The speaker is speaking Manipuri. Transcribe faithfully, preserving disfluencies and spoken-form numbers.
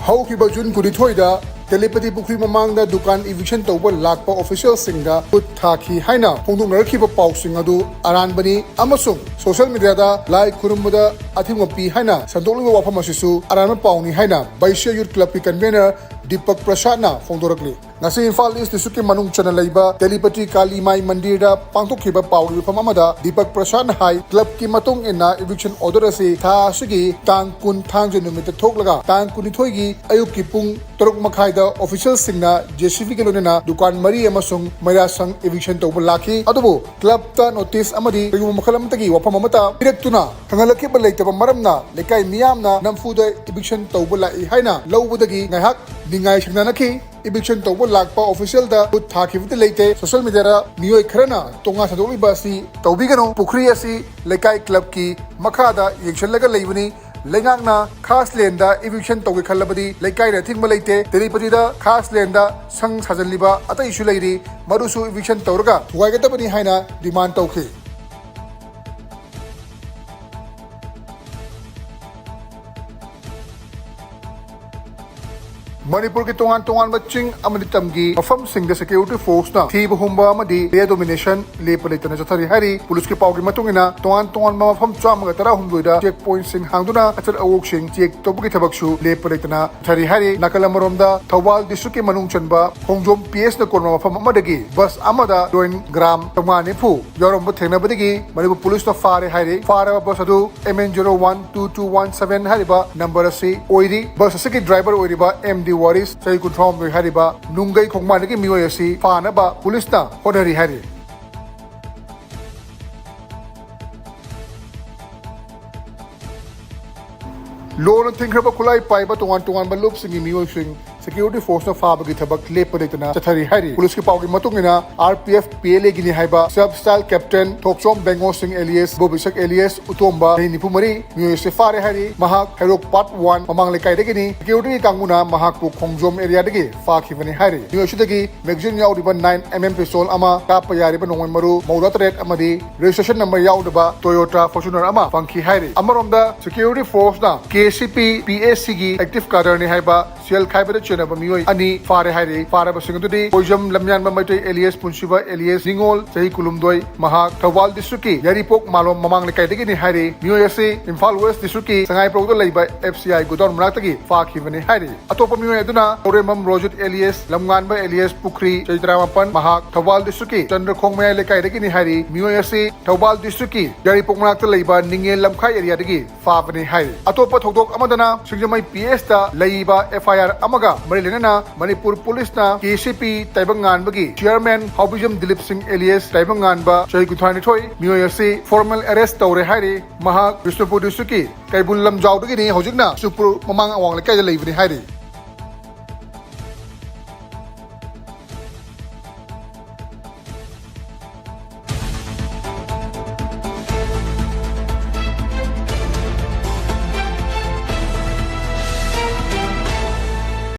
ꯍꯧꯈꯤꯕ ꯖꯨꯟ ꯀꯨꯟꯅꯤꯊꯣꯏꯗ ꯇꯦꯂꯤꯄꯇꯤ ꯄꯨꯈ꯭ꯔꯤ ꯃꯃꯥꯡꯗ ꯗꯨꯀꯥꯟ ꯏꯚꯤꯛꯁꯟ ꯇꯧꯕ ꯂꯥꯛꯄ ꯑꯣꯐꯤꯁꯤꯌꯦꯜꯁꯤꯡꯗ ꯈꯨꯠ ꯊꯥꯈꯤ ꯍꯥꯏꯅ ꯐꯣꯡꯗꯣꯛꯅꯔꯛꯈꯤꯕ ꯄꯥꯎꯁꯤꯡ ꯑꯗꯨ ꯑꯔꯥꯟꯕꯅꯤ ꯑꯃꯁꯨꯡ ꯁꯣꯁꯤꯌꯦꯜ ꯃꯤꯗꯤꯌꯥꯗ ꯂꯥꯏ ꯈꯨꯔꯨꯝꯕꯗ ꯑꯊꯤꯡꯕ ꯄꯤ ꯍꯥꯏꯅ ꯁꯟꯗꯣꯛꯂꯤꯕ ꯋꯥꯐꯝ ꯑꯁꯤꯁꯨ ꯑꯔꯥꯟꯕ ꯄꯥꯎꯅꯤ ꯍꯥꯏꯅ ꯕꯩꯁ꯭ꯌ ꯌꯨꯠ ꯀ꯭ꯂꯕꯀꯤ ꯀꯟꯚꯦꯅꯔ ꯗꯤꯄꯛ ꯄ꯭ꯔꯁꯥꯗꯅ ꯐꯣꯡꯗꯣꯔꯛꯂꯤ꯫ ꯉꯁꯤ ꯏꯝꯐꯥꯜ ꯏꯁ ꯗꯤꯁꯇ꯭ꯔꯤꯛꯀꯤ ꯃꯅꯨꯡ ꯆꯟꯅ ꯂꯩꯕ ꯇꯦꯂꯤꯄꯇꯤ ꯀꯥꯂꯤꯃꯥꯏ ꯃꯟꯗꯤꯔꯗ ꯄꯥꯡꯊꯣꯛꯈꯤꯕ ꯄꯥꯎꯒꯤ ꯃꯤꯐꯝ ꯑꯃꯗ ꯗꯤꯄꯛ ꯄ꯭ꯔꯁꯥꯗꯅ ꯍꯥꯏ, ꯀ꯭ꯂꯕꯀꯤ ꯃꯇꯨꯡ ꯏꯟꯅ ꯏꯚꯤꯛꯁꯟ ꯑꯣꯔꯗꯔ ꯑꯁꯤ ꯊꯥ ꯑꯁꯤꯒꯤ ꯇꯥꯡ ꯀꯨꯟ ꯊꯥꯡꯖ ꯅꯨꯃꯤꯠꯇ ꯊꯣꯛꯂꯒ ꯇꯥꯡ ꯀꯨꯟꯅꯤꯊꯣꯏꯒꯤ ꯑꯌꯨꯛꯀꯤ ꯄꯨꯡ ꯇꯔꯨꯛ ꯃꯈꯥꯏꯗ ꯑꯣꯐꯤꯁꯤꯌꯦꯜꯁꯤꯡꯅ ꯖꯦꯁꯤꯕꯤꯒ ꯂꯣꯏꯅꯅ ꯗꯨꯀꯥꯟ ꯃꯔꯤ ꯑꯃꯁꯨꯡ ꯃꯩꯔꯥꯁꯪ ꯏꯚꯤꯛꯁꯟ ꯇꯧꯕ ꯂꯥꯛꯈꯤ꯫ ꯑꯗꯨꯕꯨ ꯀ꯭ꯂꯕꯇ ꯅꯣꯇꯤꯁ ꯑꯃꯗꯤ ꯀꯔꯤꯒꯨꯝꯕ ꯃꯈꯜ ꯑꯃꯠꯇꯒꯤ ꯋꯥꯐꯝ ꯑꯃꯠꯇ ꯄꯤꯔꯛꯇꯨꯅ ꯈꯪꯍꯜꯂꯛꯈꯤꯕ ꯂꯩꯇꯕ ꯃꯔꯝꯅ ꯂꯩꯀꯥꯏ ꯃꯤꯌꯥꯝꯅ ꯅꯝꯐꯨꯗ ꯏꯚꯤꯛꯁꯟ ꯇꯧꯕ ꯂꯥꯛꯏ ꯍꯥꯏꯅ ꯂꯧꯕꯗꯒꯤ ꯉꯥꯏꯍꯥꯛ ꯅꯤꯡꯉꯥꯏ ꯁꯪꯅꯅꯈꯤ꯫ ꯏꯚꯤꯛꯁꯟ ꯇꯧꯕ ꯂꯥꯛꯄ ꯑꯣꯐꯤꯁꯤꯌꯦꯜꯗ ꯈꯨꯠ ꯊꯥꯈꯤꯕꯗꯤ ꯂꯩꯇꯦ꯫ ꯁꯣꯁꯤꯌꯦꯜ ꯃꯤꯗꯤꯌꯥꯗ ꯃꯤꯑꯣꯏ ꯈꯔꯅ ꯇꯣꯉꯥꯟ ꯁꯟꯗꯣꯛꯂꯤꯕ ꯑꯁꯤ ꯇꯧꯕꯤꯒꯅꯨ꯫ ꯄꯨꯈ꯭ꯔꯤ ꯑꯁꯤ ꯂꯩꯀꯥꯏ ꯀ꯭ꯂꯕꯀꯤ ꯃꯈꯥꯗ ꯌꯦꯡꯁꯤꯜꯂꯒ ꯂꯩꯕꯅꯤ꯫ ꯂꯩꯉꯥꯛꯅ ꯈꯥꯁ ꯂꯦꯟꯗ ꯏꯚꯤꯛꯁꯟ ꯇꯧꯒꯦ ꯈꯜꯂꯕꯗꯤ ꯂꯩꯀꯥꯏꯅ ꯑꯊꯤꯡꯕ ꯂꯩꯇꯦ꯫ ꯇꯦꯂꯤꯄꯇꯤꯗ ꯈꯥꯁ ꯂꯦꯟꯗ ꯁꯪ ꯁꯥꯖꯤꯜꯂꯤꯕ ꯑꯇꯩꯁꯨ ꯂꯩꯔꯤ, ꯃꯗꯨꯁꯨ ꯏꯚꯤꯛꯁꯟ ꯇꯧꯔꯒ ꯊꯨꯒꯥꯏꯒꯗꯕꯅꯤ ꯍꯥꯏꯅ ꯗꯤꯃꯥꯟ ꯇꯧꯈꯤ꯫ ꯃꯅꯤꯄꯨꯔꯒꯤ ꯇꯣꯉꯥꯟ ꯇꯣꯉꯥꯟꯕ ꯆꯤꯡ ꯑꯃꯗꯤ ꯇꯝꯒꯤ ꯃꯐꯝꯁꯤꯡꯗ ꯁꯦꯀ꯭ꯌꯨꯔꯤꯇꯤ ꯐꯣꯔꯁꯅ ꯊꯤꯕ ꯍꯨꯝꯕ ꯑꯃꯗꯤ ꯑꯦꯔꯤꯌꯥ ꯗꯣꯃꯤꯅꯦꯁꯟ ꯂꯦꯞꯄ ꯂꯩꯇꯅ ꯆꯠꯊꯔꯤ ꯍꯥꯏꯔꯤ꯫ ꯄꯨꯂꯤꯁꯀꯤ ꯄꯥꯎꯒꯤ ꯃꯇꯨꯡ ꯏꯟꯅ, ꯇꯣꯉꯥꯟ ꯇꯣꯉꯥꯟꯕ ꯃꯐꯝ ꯆꯥꯝꯃꯒ ꯇꯔꯥꯍꯨꯝꯗꯣꯏꯗ ꯆꯦꯛ ꯄꯣꯏꯟꯠꯁꯤꯡ ꯍꯥꯡꯗꯨꯅ ꯑꯆꯠ ꯑꯋꯣꯛꯁꯤꯡ ꯆꯦꯛ ꯇꯧꯕꯒꯤ ꯊꯕꯛꯁꯨ ꯂꯦꯞꯄ ꯂꯩꯇꯅ ꯆꯠꯊꯔꯤ ꯍꯥꯏꯔꯤ꯫ ꯅꯥꯀꯜ ꯑꯃꯔꯣꯝꯗ, ꯊꯧꯕꯥꯜ ꯗꯤꯁꯇ꯭ꯔꯤꯛꯀꯤ ꯃꯅꯨꯡ ꯆꯟꯕ ꯈꯣꯡꯖꯣꯝ ꯄꯤ ꯑꯦꯁꯅ ꯀꯣꯟꯕ ꯃꯐꯝ ꯑꯃꯗꯒꯤ ꯕꯁ ꯑꯃꯗ ꯍꯤꯔꯣꯏꯟ ꯒ꯭ꯔꯥꯝ ꯆꯥꯝꯃꯉꯥ ꯅꯤꯐꯨ ꯌꯥꯎꯔꯝꯕ ꯊꯦꯡꯅꯕꯗꯒꯤ ꯃꯅꯤꯄꯨꯔ ꯄꯨꯂꯤꯁꯅ ꯐꯥꯔꯦ ꯍꯥꯏꯔꯤ꯫ ꯐꯥꯔꯕ ꯕꯁ ꯑꯗꯨ M N zero one two two one seven ꯍꯥꯏꯔꯤꯕ ꯅꯝꯕꯔ ꯑꯁꯤ ꯑꯣꯏꯔꯤ꯫ ꯕꯁ ꯑꯁꯤꯒꯤ ꯗ꯭ꯔꯥꯏꯚꯔ ꯑꯣꯏꯔꯤꯕ ꯑꯦꯝ ꯗꯤ ꯋꯥꯔꯤꯁ, ꯆꯍꯤ ꯀꯨꯟꯊ꯭ꯔꯥꯍꯨꯝꯗꯣꯏ ꯍꯥꯏꯔꯤꯕ ꯅꯨꯡꯒꯩ ꯈꯣꯡꯕꯥꯟꯗꯒꯤ ꯃꯤꯑꯣꯏ ꯑꯁꯤ ꯐꯥꯅꯕ ꯄꯨꯂꯤꯁꯅ ꯍꯣꯠꯅꯔꯤ ꯍꯥꯏꯔꯤ꯫ ꯂꯣꯅ ꯊꯤꯡꯈ꯭ꯔꯕ ꯈꯨꯠꯂꯥꯏ ꯄꯥꯏꯕ ꯇꯣꯉꯥꯟ ꯇꯣꯉꯥꯟꯕ ꯂꯨꯞꯁꯤꯡꯒꯤ ꯃꯤꯑꯣꯏꯁꯤꯡ Security Force ꯅ ꯐꯥꯕꯒꯤ ꯊꯕꯛ ꯂꯦꯞꯄ ꯂꯩꯇꯅ ꯆꯠꯊꯔꯤ ꯍꯥꯏꯔꯤ꯫ Police ꯀꯤ ꯄꯥꯎꯒꯤ ꯃꯇꯨꯡ ꯏꯟꯅ, R P F P L A Guinea ꯍꯥꯏꯕ Sub Staff Captain ꯊꯣꯛꯆꯣꯝ ꯕꯦꯡꯒꯣ ꯁꯤꯡ alias ꯕꯣꯕꯤꯁꯛ alias ꯎꯇꯣꯝꯕ, ꯆꯍꯤ ꯅꯤꯐꯨ ꯃꯔꯤ, ꯃꯤꯑꯣꯏ ꯑꯁꯤ ꯐꯥꯔꯦ ꯍꯥꯏꯔꯤ꯫ ꯃꯍꯥꯛ ꯍꯩꯔꯣꯛ Part One ꯃꯃꯥꯡ ꯂꯩꯀꯥꯏꯗꯒꯤꯅꯤ꯫ Security ꯀꯥꯡꯕꯨꯅ ꯃꯍꯥꯛꯄꯨ ꯈꯣꯡꯖꯣꯝ area ꯗꯒꯤ ꯐꯥꯈꯤꯕꯅꯤ ꯍꯥꯏꯔꯤ꯫ ꯃꯤꯑꯣꯏ ꯑꯁꯤꯗꯒꯤ magazine ꯌꯥꯎꯔꯤꯕ nine M M pistol ꯑꯃ, ꯀꯥꯞꯄ ꯌꯥꯔꯤꯕ ꯅꯣꯡꯃꯩ ꯃꯔꯨ ꯃꯧꯗ꯭ꯔꯥ ꯇꯔꯦꯠ ꯑꯃꯗꯤ registration number ꯌꯥꯎꯗꯕ Toyota Fortuner ꯑꯃ ꯐꯪꯈꯤ ꯍꯥꯏꯔꯤ꯫ ꯑꯃꯔꯣꯝꯗ, Security Force ꯅ K C P P S C ꯒꯤ active cadre ꯅꯤ ꯍꯥꯏꯕ ꯁꯦꯜ ꯈꯥꯏꯕꯗ ꯆꯦꯟꯅꯕ ꯃꯤꯑꯣꯏ ꯑꯅꯤ ꯐꯥꯔꯦ ꯍꯥꯏꯔꯤ꯫ ꯐꯥꯔꯕꯁꯤꯡ ꯑꯗꯨꯗꯤ ꯀꯣꯏꯖꯝ ꯂꯝꯌꯥꯟꯕ ꯃꯩꯇꯩ alias ꯄꯨꯟꯁꯤꯕ alias ꯅꯤꯉꯣꯜ, ꯆꯍꯤ ꯀꯨꯟꯍꯨꯝꯗꯣꯏ, ꯃꯍꯥꯛ ꯊꯧꯕꯥꯜ district ꯀꯤ ꯌꯥꯏꯔꯤꯄꯣꯛ ꯃꯥꯂꯣꯝ ꯃꯃꯥꯡ ꯂꯩꯀꯥꯏꯗꯒꯤꯅꯤ ꯍꯥꯏꯔꯤ꯫ ꯃꯤꯑꯣꯏ ꯑꯁꯤ ꯏꯝꯐꯥꯜ West district ꯀꯤ ꯁꯉꯥꯏꯄ꯭ꯔꯧꯗ ꯂꯩꯕ F C I godown ꯃꯅꯥꯛꯇꯒꯤ ꯐꯥꯈꯤꯕꯅꯤ ꯍꯥꯏꯔꯤ꯫ ꯑꯇꯣꯞꯄ ꯃꯤꯑꯣꯏ ꯑꯗꯨꯅ ꯇꯧꯔꯦꯝꯕꯝ ꯔꯣꯖꯤꯠ alias ꯂꯝꯉꯥꯟꯕ alias ꯄꯨꯈ꯭ꯔꯤ, ꯆꯍꯤ ꯇꯔꯥꯃꯥꯄꯟ, ꯃꯍꯥꯛ ꯊꯧꯕꯥꯜ district ꯀꯤ ꯆꯟꯗ꯭ꯔꯈꯣꯡ ꯃꯌꯥꯏ ꯂꯩꯀꯥꯏꯗꯒꯤꯅꯤ ꯍꯥꯏꯔꯤ꯫ ꯃꯤꯑꯣꯏ ꯑꯁꯤ ꯊꯧꯕꯥꯜ district ꯀꯤ ꯌꯥꯏꯔꯤꯄꯣꯛ ꯃꯅꯥꯛꯇ ꯂꯩꯕ ꯅꯤꯡꯉꯦꯜ ꯂꯝꯈꯥꯏ area ꯗꯒꯤ ꯐꯥꯕꯅꯤ ꯍꯥꯏꯔꯤ꯫ ꯑꯇꯣꯞꯄ ꯊꯧꯗꯣꯛ ꯑꯃꯗꯅ, ꯁꯤꯡꯖꯃꯩ P S ꯇ ꯂꯩꯕ F I R ꯑꯃꯒ ꯃꯔꯤ ꯂꯩꯅꯅ ꯃꯅꯤꯄꯨꯔ Police ꯅ K C P ꯇꯥꯏꯕꯪꯉꯥꯟꯕꯒꯤ chairman ꯍꯥꯎꯕꯤꯖꯝ Dilip ꯁꯤꯡ alias ꯇꯥꯏꯕꯪꯉꯥꯟꯕ, ꯆꯍꯤ ꯀꯨꯟꯊ꯭ꯔꯥ ꯅꯤꯊꯣꯏ, ꯃꯤꯑꯣꯏ ꯑꯁꯤ formal arrest ꯇꯧꯔꯦ ꯍꯥꯏꯔꯤ꯫ ꯃꯍꯥꯛ ꯕꯤꯁꯅꯨꯄꯨꯔ district ꯀꯤ ꯀꯩꯕꯨꯜ ꯂꯝꯖꯥꯎꯗꯒꯤꯅꯤ, ꯍꯧꯖꯤꯛꯅ ꯕꯤꯁꯅꯨꯄꯨꯔ ꯃꯃꯥꯡ ꯑꯋꯥꯡ ꯂꯩꯀꯥꯏꯗ ꯂꯩꯕꯅꯤ ꯍꯥꯏꯔꯤ꯫